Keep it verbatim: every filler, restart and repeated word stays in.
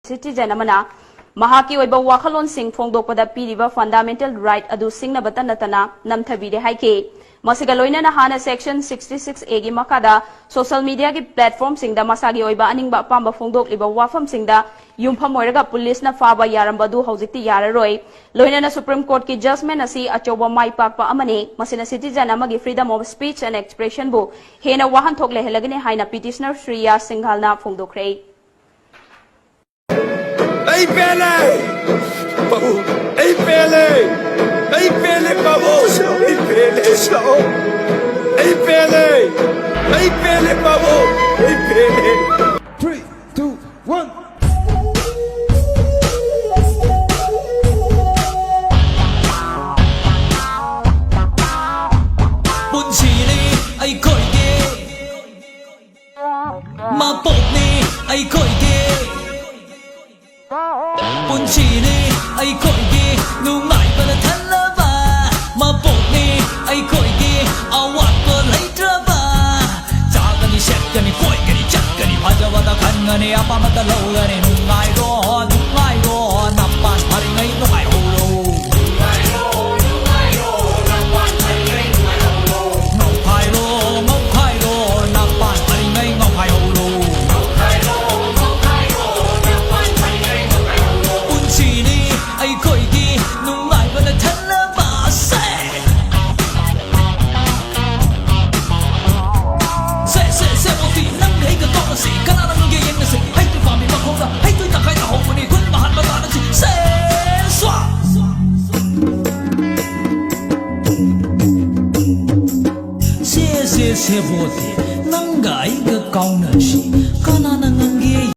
citizen ꯑꯃꯅ ꯃꯍꯥꯛꯀꯤ ꯑꯣꯏꯕ ꯋꯥꯈꯜꯂꯣꯟꯁꯤꯡ ꯐꯣꯡꯗꯣꯛꯄꯗ ꯄꯤꯔꯤꯕ fundamental right ꯑꯗꯨ ꯁꯤꯡꯅꯕꯇ ꯅꯠꯇꯅ ꯅꯝꯊꯕꯤꯔꯦ ꯍꯥꯏꯈꯤ꯫ ꯃꯁꯤꯒ ꯂꯣꯏꯅꯅ ꯍꯥꯟꯅ section sixty-six A ꯒꯤ ꯃꯈꯥꯗ social media ꯒꯤ platform ꯁꯤꯡꯗ ꯃꯁꯥꯒꯤ ꯑꯣꯏꯕ ꯑꯅꯤꯡꯕ ꯑꯄꯥꯝꯕ ꯐꯣꯡꯗꯣꯛꯂꯤꯕ ꯋꯥꯐꯝꯁꯤꯡꯗ ꯌꯨꯝꯐꯝ ꯑꯣꯏꯔꯒ ꯄꯨꯂꯤꯁꯅ ꯐꯥꯕ ꯌꯥꯔꯝꯕ ꯑꯗꯨ ꯍꯧꯖꯤꯛꯇꯤ ꯌꯥꯔꯔꯣꯏ꯫ ꯂꯣꯏꯅꯅ Supreme Court ꯀꯤ judgment ꯑꯁꯤ ꯑꯆꯧꯕ ꯃꯥꯏ ꯄꯥꯛꯄ ꯑꯃꯅꯤ꯫ ꯃꯁꯤꯅ citizen ꯑꯃꯒꯤ freedom of speech and expression ꯕꯨ ꯍꯦꯟꯅ ꯋꯥꯍꯟꯊꯣꯛ ꯂꯩꯍꯜꯂꯒꯅꯤ ꯍꯥꯏꯅ petitioner ꯁ꯭ꯔꯤꯌꯥ ꯁꯤꯡꯘꯥꯜꯅ ꯐꯣꯡꯗꯣꯛꯈ꯭ꯔꯦ꯫ ꯑꯩ ꯄꯦꯜꯂꯦ! ꯄꯥꯕꯨꯡ, ꯑꯩ ꯄꯦꯜꯂꯦ! ꯑꯩ ꯄꯦꯜꯂꯦ, ꯄꯥꯕꯨꯡ! ꯑꯩ ꯄꯦꯜꯂꯦ! ꯑꯩ ꯄꯦꯜꯂꯦ! ꯑꯩ ꯄꯦꯜꯂꯦ, ꯄꯥꯕꯨꯡ! ꯑꯩ ꯄꯦꯜꯂꯦ! Three, two, one. ꯄꯨꯟꯁꯤꯅꯤ ꯑꯩꯈꯣꯏꯒꯤ, ꯃꯄꯣꯛꯅꯤ ꯑꯩꯈꯣꯏꯒꯤ꯫ ꯄꯨꯟꯁꯤꯅꯤ ꯑꯩꯈꯣꯏꯒꯤ, ꯅꯨꯡꯉꯥꯏꯕꯅ ꯊꯜꯂꯕ꯫ ꯃꯄꯣꯛꯅꯤ ꯑꯩꯈꯣꯏꯒꯤ, ꯑꯋꯥꯠꯄ ꯂꯩꯇ꯭ꯔꯕ꯫ ꯆꯥꯒꯅꯤ, ꯁꯦꯠꯀꯅꯤ, ꯀꯣꯏꯒꯅꯤ, ꯆꯠꯀꯅꯤ, ꯐꯖꯕꯗ ꯈꯟꯒꯅꯤ, ꯑꯄꯥꯝꯕꯇ ꯂꯧꯒꯅꯤ꯫ ꯅꯨꯡꯉꯥꯏꯔꯣ, ꯅꯨꯡꯉꯥꯏꯔꯣ, ꯅꯄꯥꯟ ꯐꯔꯤꯉꯩ ꯅꯨꯡꯉꯥꯏꯍꯧꯔꯣ꯫ ꯉꯥꯎꯈꯥꯏꯔꯣ, ꯉꯥꯎꯈꯥꯏꯔꯣ, ꯅꯄꯥꯟ ꯐꯔꯤꯉꯩ ꯉꯥꯎꯈꯥꯏꯍꯧꯔꯣ꯫ ꯄꯨꯟꯁꯤꯅꯤ ꯑꯩꯈꯣꯏꯒꯤ, ꯅꯨꯡꯉꯥꯏꯕꯅ ꯊꯜꯂꯕ꯫ ꯁꯦ! ꯁꯦ, ꯁꯦ, ꯁꯦ, ꯃꯣꯇꯤ, ꯅꯪꯒ ꯑꯩꯒ ꯀꯥꯎꯅꯁꯤ꯫ ꯀꯅꯥꯅ ꯉꯝꯒꯦ ꯌꯦꯡꯅꯁꯤ꯫ ꯍꯩꯇꯨ ꯄꯥꯝꯕꯤ ꯃꯈꯣꯡꯗ ꯍꯩꯇꯨ ꯇꯪꯈꯥꯏ ꯇꯥꯍꯧꯕꯅꯤ꯫ ꯈꯨꯟ ꯃꯍꯥꯟꯕ ꯇꯥꯅꯁꯤ꯫ ꯁꯦ! ꯁ꯭ꯋꯥ! ꯁꯦ, ꯁꯦ, ꯁꯦ, ꯃꯣꯇꯤ, ꯅꯪꯒ ꯑꯩꯒ ꯀꯥꯎꯅꯁꯤ꯫ ꯀꯅꯥꯅ